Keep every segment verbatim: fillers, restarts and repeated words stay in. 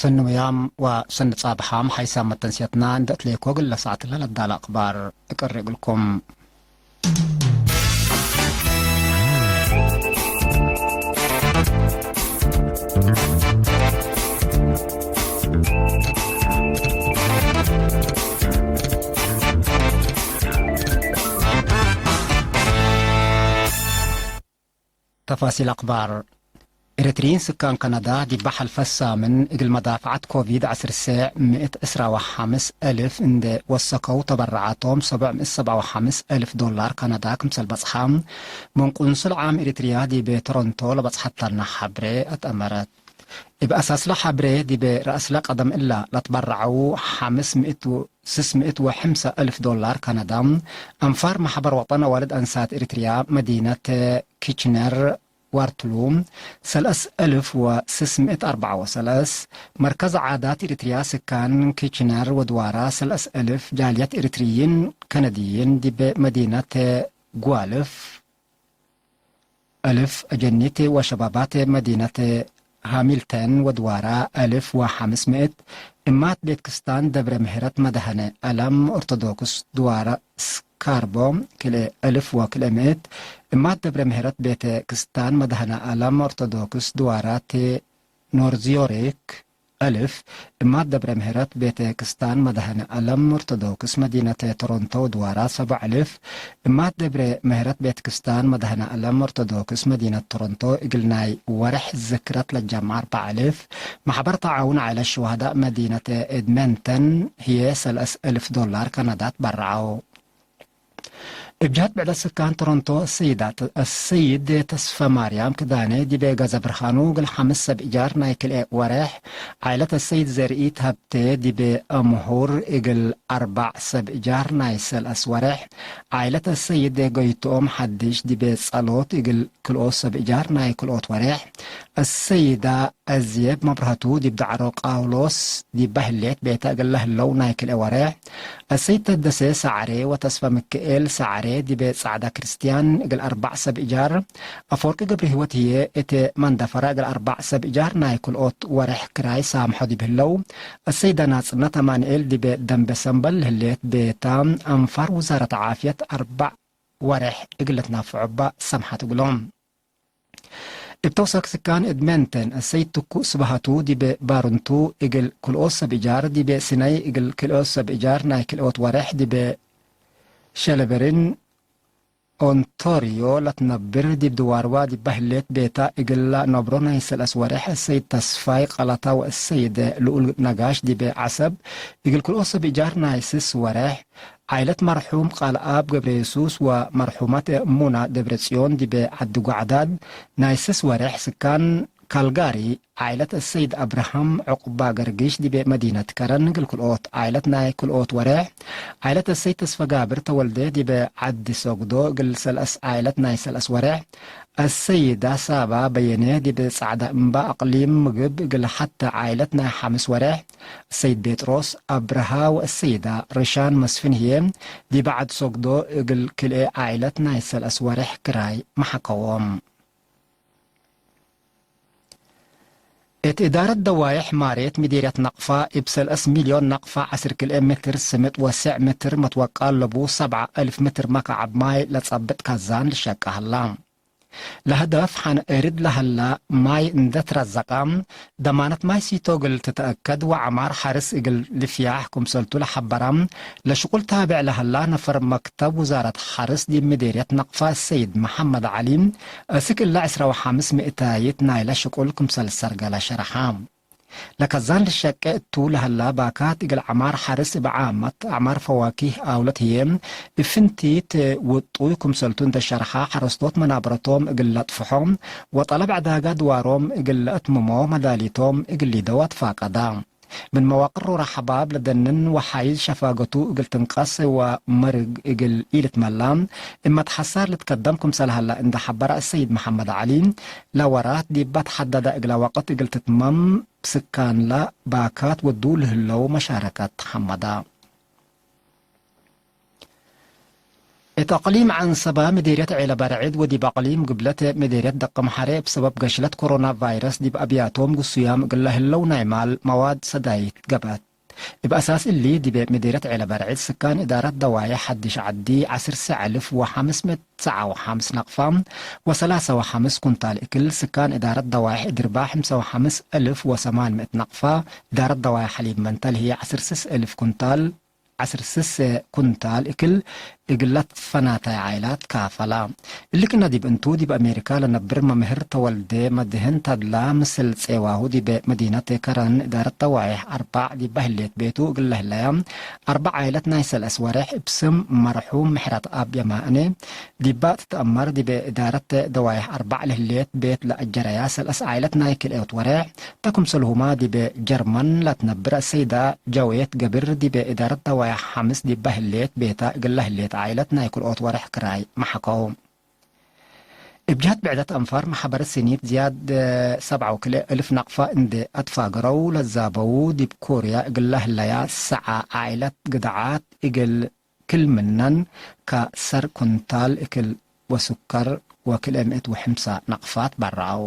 ሰኒ ውያም ወሰኒ ጻብሓም ሓይሳም መተንስየትና እንዴ እትሌኮ እግለ ሰዓትለ ለዳለ አክባር እቀሬ እግልኩም። ተፋሲል አክባር። ኤረትርዪን ስካን ከነዳ ዲብ ሐልፈ ሳምን እግል መዳፍዐት ኮቪድ ዐስር ሴዕ ምእት ዕስራ ወሐምስ አልፍ እንዴ ወሰከው ተበረዓቶም ሰብዕ ምእት ሰብዓ ወሐምስ አልፍ ዶላር ከነዳ ክምሰል በጽሐ ምን ቁንስል ዓም ኤረትርያ ዲብ ቶሮንቶ ለበጽሐተነ ሐብሬ አትአመረት። እብ አሳስለ ሐብሬ ዲብ ረአስለ ቀደም እለ ለትበረዐው ሐምስ ምእት ስስ ምእት ወሐምሰ አልፍ ዶላር ከነዳ፣ አንፋር መሕበር ወጠን አዋልድ አንሳት ኤሪትርያ መዲነት ኪችነር ዋርትሉ፣ ሰለስ አልፍ ወስስ ምእት አርበዓ ወሰለስ፣ መርከዝ ዓዳት ኤሪትርያ ስካን ኪችነር ወድዋራ ሰለስ አልፍ፣ ጃልየት ኤሪትርይን ከነድይን ዲብ መዲነት ጓልፍ፣ አልፍ፣ አጀኒት ወሸባባት መዲነት ሃሚልተን ወድዋራ፣ አልፍ ወሐምስ ምእት፣ እማት ቤት ክስታን ደብረ ምህረት መድሀነ አለም ኦርቶዶክስ ድዋራ ስካርቦ፣ ክልኤ አልፍ ወክልኤ ምእት፣ እማት ደብረ ምህረት ቤተ ክስታን መድሀነ አለም ኦርቶዶክስ ድዋራ ቴ ኖርዚዮሪክ፣ አልፍ፣ እማት ደብረ ምህረት ቤተ ክስታን መድሀነ አለም ኦርቶዶክስ መዲነተ ቶሮንቶ ድዋራ ሰብዕ አልፍ፣ እማት ደብረ ምህረት ቤተ ክስታን መድሀነ አለም ኦርቶዶክስ መዲነት ቶሮንቶ እግል ናይ ወርሕ ዝክረት ለጀምዐ አርበዕ አልፍ፣ ማሕበር ተዓውን ዓኢለት ሹሃዳእ መዲነተ ኤድመንተን ህዬ ሰለስ አልፍ ዶላር ከነዳ ትበረዐው። እብ ጀህት ብዕደት ስካን ቶሮንቶ፣ አሰይድ ተስፈማርያም ክዳኔ ዲቤ ገዘ ብርሃኑ፣ እግል ሐምስ ሰብ እጃር ናይ ክልኤ ወሬሕ፣ ዓይለት አሰይድ ዘርኢት ሀብቴ ዲቤ አምሁር፣ እግል አርባዕ ሰብ እጃር ናይ ሰልአስ ወሬሕ፣ ዓይለት አሰይድ ጎይትኦም ሐዲሽ ዲቤ ጸሎት፣ እግል ክልኦት ሰብ እጃር ናይ ክልኦት ወሬሕ፣ አሰይዳ አዝየብ መብርሀቱ ዲብ ዳዕሮ ቃውሎስ ዲባ ህሌት ቤተ እግል ለህለው ናይ ክልኤ ወሬሕ፣ አሰይድ ተደሴ ሰዓሬ ወተስፈ ምክኤል ሰዓሬ ዲቤ ጻዕዳ ክርስትያን እግል አርባዕ ሰብ እጃር፣ አፈወርቂ ገብረህይወት ህዬ እት መንደፈራ እግል አርባዕ ሰብ እጃር ናይ ክልኦት ወሬሕ ክራይ ሳምሖ ዲብ ህለው፣ አሰይዳ ናጽነት አማንኤል ዲቤ ደንበ ሰምበል ህሌት ቤታ፣ አንፋር ውዛረት ዓፍየት አርባዕ ወሬሕ እግል ልትናፈዖ እባ ሰምሐት እግሎም። እብ ተውሰክ ስካን ኤድመንተን፣ አሰይድ ትኩእ ስብሃቱ ዲበ ባርንቱ፣ እግል ክልኦት ሰብ እጃር ዲበ ሲነይ፣ እግል ክልኦት ሰብ እጃር ናይ ክልኦት ወሬሕ ዲበ ሸለበሪን ኦንቶርዮ ለትነብር፣ ዲብ ድዋርዋ ዲባ ህሌት ቤታ እግል ለነብሮ ናይ ሰለስ ወሬሕ፣ አሰይድ ተስፋይ ቀለታ ወአሰይድ ልኡል ነጋሽ ዲበ ዐሰብ፣ እግል ክልኦት ሰብ እጃር ናይ ስስ ወሬሕ፣ ዓይለት መርሑም ቃልኣብ ገብረየሱስ ወመርሑመት ሙና ደብረጽዮን ዲበ ዐዲ ጓዕዳድ፣ ናይ ስስ ወሬሕ ስካን ካልጋሪ፣ ዓይለት አሰይድ አብርሃም ዑቅባ ገርግሽ ዲበ መዲነት ከረን እግል ክልኦት፣ ዓይለት ናይ ክልኦት ወሬሕ፣ ዓይለት አሰይድ ተስፈጋብር ተወልደ ዲበ ዐዲ ሶግዶ እግል ሰልአስ፣ ዓይለት ናይ ሰልአስ ወሬሕ፣ አሰይዳ ሳባ በየነ ዲብ ጻዕዳ እምባ አቅሊም ምግብ እግል ሐተ ዓይለት ናይ ሐምስ ወሬሕ፣ አሰይድ ቤጥሮስ አብርሃ ወአሰይዳ ርሻን መስፍን ህዬ ዲብ ዐድ ሶግዶ እግል ክልኤ ዓይለት ናይ ሰልአስ ወሬሕ ክራይ መሐከዎም። እት እዳረት ደዋዬሕ ማሬት ምዴርየት ነቅፋ እብ ሰለስ ሚልዮን ነቅፋ ዐስር ክልኤ ምትር ስምጥ ወሴዕ ምትር መትወቃል ለቡ ሰብዓ አልፍ ምትር መካዕብ ማይ ለጸብጥ ካዛን ልሸቀ ሀላ። ለሀደፍ ሐን እርድ ለሀላ ማይ እንዴ ትረዘቀ፣ ደማነት ማይ ሲቶ እግል ትትአከድ ወዐማር ሐርስ እግል ልፍያሕ ክምሰልቱ ለሐበረ፣ ለሽቁል ታብዕ ለሀላ ነፈር መክተብ ውዛረት ሐርስ ዲብ ምዴርየት ነቅፋ ሰይድ መሐመድ ዐሊ፣ አስክ እለ ዕስራ ወሐምስ ምእታይት ናይለ ሽቁል ክምሰል ሰርገለ ሸርሐ። ለከዛን ልሸቄ እቱ ለሀላ ባካት እግል ዐማር ሐርስ እብ ዓመት ዐማር ፈዋኪህ አውለት ህዬ እብ ፍንቲት ውጡይ ክምሰልቱ እንዴ ሸርሐ፣ ሐረስቶት መናበረቶም እግል ለጥፍሖ ወጠለብ ዕዳጋ ድዋሮም እግል ለአትምሞ መዳሊቶም እግል ሊደው አትፋቀዳ። ምን መዋቅር ሮረ ሐባብ ለደንን ወሓይዝ ሸፋገቱ እግል ትንቀስ ወመርግ እግል ኢልትመላ እብ መትሐሳር ልትከደም ክምሰል ሀላ እንዴ ሐበረ አሰይድ መሐመድ ዐሊ፣ ለወራት ዲባ ተሐደደ እግለ ወቅት እግል ትትመም ብስካንለ ባካት ወዱ ለህለው መሻረከት ተሐመዳ። እት አቅሊም ዐንሰበ ምዴርየት ዔለ በርዕድ ወዲብ አቅሊም ግብለት ምዴርየት ደቀምሐሬ እብ ሰበብ ገሽለት ኮሮና ቫይረስ ዲብ አብያቶም ግሱያም እግለ ህለው ናይ ማል መዋድ ሰዳይት ገብአት። እብ አሳስ እሊ ዲብ ምዴርየት ዔለ በርዕድ ስካን እዳረት ደዋዬሕ ሐዲሽ ዐዲ ዐስር እልፍ ወሐምስ ምእት ሰዓ ወሐምስ ነቅፋ ወሰላሰ ወሐምስ ኩንታል እክል፣ ስካን እዳረት ደዋዬሕ እድርባ ሐምሰ ወሐምስ እልፍ ወሰማን ምእት ነቅፋ፣ እዳረት ደዋዬሕ ሐሊብ መንተል ህዬ ዐስር ስስ እልፍ ኩንታል ዐስር ስስ ኩንታል እክል እግለ ትፈናታይ ዓይላት ካፈላ። እሊ ክእነ ዲብ እንቱ፣ ዲብ አሜሪካ ለነብር መምህር ተወልዴ መድህን ተድላ፣ ምስል ጼዋሁ ዲብ መዲነት ከረን እዳረት ደዋዬሕ አርባዕ ዲባ ህሌት ቤቱ እግለ ህለያ፣ አርበዕ ዓይለት ናይ ሰለስ ወሬሕ እብ ስም መርሑም ምሕረትአብ የማእኔ ዲባ ትትአመር፣ ዲብ እዳረት ደዋዬሕ አርባዕ ለህሌት ቤት ለአጀረያ ሰለስ ዓይለት ናይ ክልኤት ወሬሕ፣ ተ ክምሰልሁመ ዲብ ጀርመን ለትነብር አሰይዳ ጃዌት ገብር፣ ዲብ እዳረት ደዋዬሕ ሐምስ ዲባ ህሌት ቤታ እግለ ህሌት ዓይለት ናይ ክልኦት ወሬሕ ክራይ መሐከው። እብ ጀህት ብዕደት አንፋር መሐበር ስኒት ዝያድ ሰብዓ ወክልኤ እልፍ ነቅፋ እንዴ አትፋገረው ለዛበው፣ ዲብ ኮርያ እግለ ህለያ ሰዓ ዓይለት ግድዓት እግል ክል ምነን ከሰር ኩንታል እክል ወሱከር ወክልኤ ምእት ወሐምሳ ነቅፋት በረአው።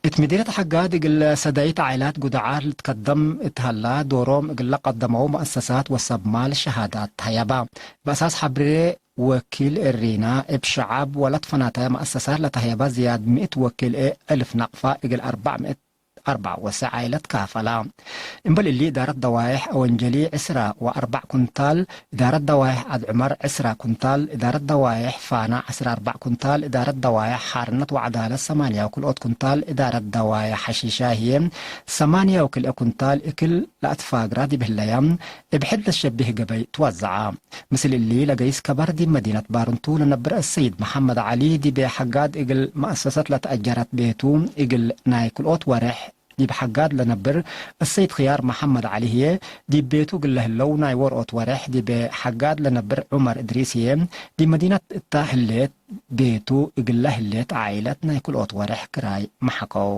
እት ምዲርየት ሐጋድ እግል ሰዳይት ዓይላት ጉድዓት ልትከደም እት ሀላ፣ ዶሮም እግለ ቀደመው መአሰሳት ወሰብ ማል ሸሃዳት ተሀየባ። በአሳስ ሐብሬ ወኪል እሪና፣ እብ ሸዐብ ወለትፈናተየ መአሰሳት ለተሀየባ ዝያድ ምእት ወክልኤ እልፍ ነቅፋ እግል አርበዕ ምእት አርበዕ ወሰዕ ዓይለት ካፈላ። እምበል እሊ፣ እዳረት ደዋዬሕ አወንጀሊ ዕስራ ወአርበዕ ኩንታል፣ እዳረት ደዋዬሕ ዐድ ዑመር ዕስራ ኩንታል፣ እዳረት ደዋዬሕ ፋና ዐስራ አርበዕ ኩንታል፣ እዳረት ደዋዬሕ ሓርነት ወዐዳለት ሰማንያ ወክልኦት ኩንታል፣ እዳረት ደዋዬሕ ሐሺሻ ህዬ ሰማንያ ወክልኤ ኩንታል እክል ለአትፋግራ ዲብ ህለያ፣ እብ ሕድ ለሸቢህ ገበይ ትወዘዐ። ምስል እሊ፣ ለገይስ ከበር ዲብ መዲነት ባርንቱ ለነብር አሰይድ መሐመድ ዐሊ፣ ዲብ ሐጋድ እግል መአሰሰት ለተአጀረት ቤቱ፣ እግል ናይ ክልኦት ወሬሕ ዲብ ሐጋድ ለነብር አሰይድ ክያር መሐመድ ዐሊ ህዬ፣ ዲብ ቤቱ እግለ ህለው ናይ ወርኦት ወሬሕ ዲብ ሐጋድ ለነብር ዑመር እድሪስ ህዬ፣ ዲብ መዲነት እታ ህሌት ቤቱ እግለ ህሌት ዓኢለት ናይ ክልኦት ወሬሕ ክራይ መሐከው።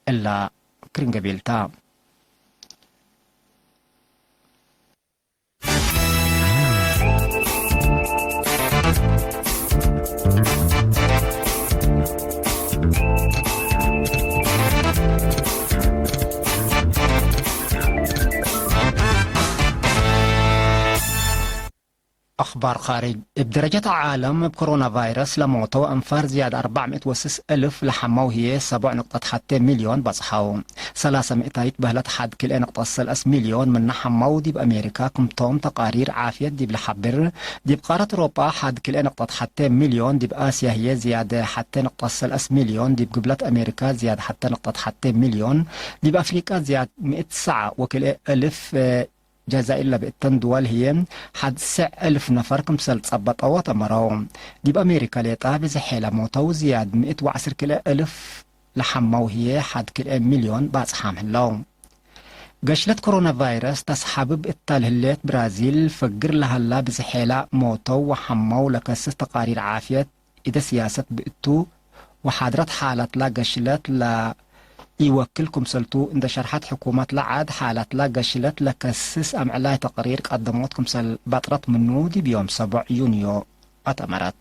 እላ ክርን ገቢል ታ። አኽባር ኻርጅ። እብ ደረጀት ዓለም፣ እብ ኮሮና ቫይረስ ለሞተው አንፋር ዝያድ አርበዕ ምእት ወስስ እልፍ፣ ለሐመው ህዬ ሰቦዕ ንቅጠት ሐቴ ሚልዮን በጽሐው። ሰላሰ ምእታይት በህለት ሐድ ክልኤ ንቅጠት ሰለስ ሚልዮን ምነ ሐመው ዲብ አሜሪካ ክምቶም ተቃሪር ዓፍየት ዲብ ለሐብር፣ ዲብ ቃረት አውሮጳ ሐድ ክልኤ ንቅጠት ሐቴ ሚልዮን፣ ዲብ አስያ ህዬ ዝያድ ሐቴ ንቅጠት ሰለስ ሚልዮን፣ ዲብ ግብለት አሜሪካ ዝያድ ሐቴ ንቅጠት ሐቴ ሚልዮን፣ ዲብ አፍሪቃ ዝያድ ምእት ሰዓ ወክልኤ እልፍ፣ ጀዛይር ለብእተን ድወል ህዬ ሐድ ስዕ እልፍ ነፈር ክምሰል ጸበጠወት አመረው። ዲብ አሜሪካ ሌጣ ብዝሔ ለሞተው ዝያድ ምእት ወዐስር ክልኤ እልፍ ለሐመው ህዬ ሐድ ክልኤ ሚልዮን ባጽሓም ህለው። ገሽለት ኮሮና ቫይረስ ተስሓብብ እታ ለህሌት ብራዚል፣ ፈግር ለሀላ ብዝሔላ ሞተው ወሐመው ለከስስ ተቃሪር ዓፍየት እደ ስያሰት ብእቱ ወሓድረት ሓላትላ ገሽለት ለኢወክል ክምሰልቱ እንደ ሸርሐት፣ ሕኩመትላ ዐድ ሓላትላ ገሽለት ለከስስ አምዕላይ ተቅሪር ቀደሞት ክምሰል በጥረት ምኑ ዲብ ዮም ሰቦዕ ዩንዮ አተመረት።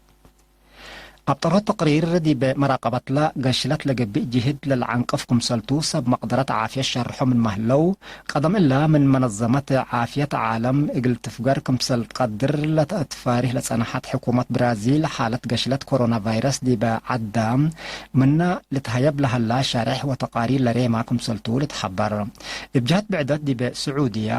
አብጠሮት ተቅሪር ዲብ መራቀበትላ ገሽለት ለገብእ ጅህድ ለለዐንቅፍ ክምሰልቱ ሰብ መቅደረት ዓፍየት ሸርሖ ምንመ ህለው፣ ቀደም እለ ምን መነዘመት ዓፍየት ዓለም እግል ትፍገር ክምሰል ትቀድር ለተአትፋሪህ ለጸንሐት ሕኩመት ብራዚል፣ ሓለት ገሽለት ኮሮና ቫይረስ ዲበ ዐዳ ምነ ልትሀየብ ለሀላ ሸሬሕ ወተቃሪር ለሬማ ክምሰልቱ ልትሐበር። እብ ጀህት ብዕደት ዲበ ስዑድያ፣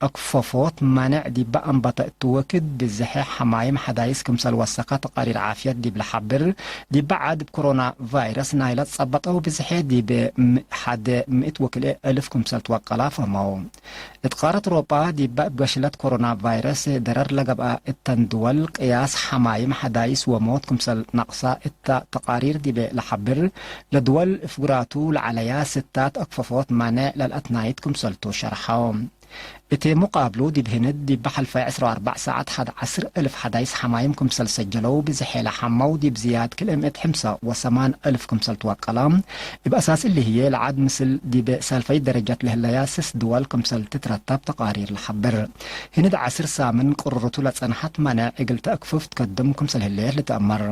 አክፈፎት ማንዕ ዲበ አንበተ እቱ ወክድ ብዝሐ ሐማይም ሐዳይስ ክምሰል ወሰከ ተቃሪር ዓፍየት ዲብ ለሐብር፣ ዲበ ዐድ እብ ኮሮና ቫይረስ ናይለ ጸበጠው ብዝሐ ዲብ ም-፣ ሐደ ምእት ወክልኤ እልፍ ክምሰል ትወቀላ ፈህመው። እት ቃረት አውሮጳ ዲበ እብ ገሽለት ኮሮና ቫይረስ ደረር ለገብአ እተን ድወል ቅያስ ሐማይም ሐዳይስ ወሞት ክምሰል ነቅሳ እተ ተቃሪር ዲበ ለሐብር፣ ለድወል እፍግራቱ ለዐለያ ስታት አክፈፎት ማንዕ ለልአትናይት ክምሰልቱ ሸርሐው። እት ሙቃብሉ፣ ዲብ ህንድ ዲብ ሐልፈ ዕስራ ወአርበዕ ሳዐት ሐድ ዐስር እልፍ ሐዳይስ ሐማይም ክምሰል ሰጀለው፣ ብዝሔ ለሐመው ዲብ ዝያድ ክልኤ ምእት ሕምሳ ወሰማን እልፍ ክምሰል ትወቀለ። እብ አሳስ እሊ ህዬ፣ ለዐድ ምስል ዲብ ሳልፈይት ደረጃት ለህለያ ስስ ድወል ክምሰል ትትረተብ ተቃሪር ለሐብር። ህንድ ዐስር ሳምን ቅሩሩቱ ለጸንሐት መኔዕ እግል ተአክፍፍ ትከድም ክምሰል ህሌት ልትአመር።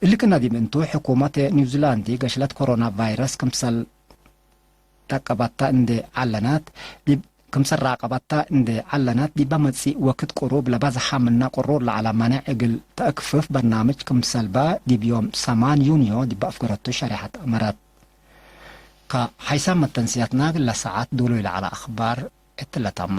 እሊ ክእነ ዲብ እንቱ፣ ሕኩመት ኒውዚላንድ ገሽለት ኮሮና ቫይረስ ክምሰል ራቀበታ እንዴ ዐለናት፣ ዲብ፣ ክምሰል ራቀበታ እንዴ ዐለናት፣ ዲበ መጽእ ወክድ ቅሩብ ለበዝሐ ምነ ቅሩር ለዐለ መኔዕ እግል ተአክፍፍ በርናምጅ ክምሰልበ ዲብ ዮም ሰማን ዩንዮ ዲብ አፍገረቱ ሸሬሐት አመረት። ከሐይሳም መተንስያትና እግለ ሰዓት ዶሎይ ለዐለ አክባር እትለ ተመ።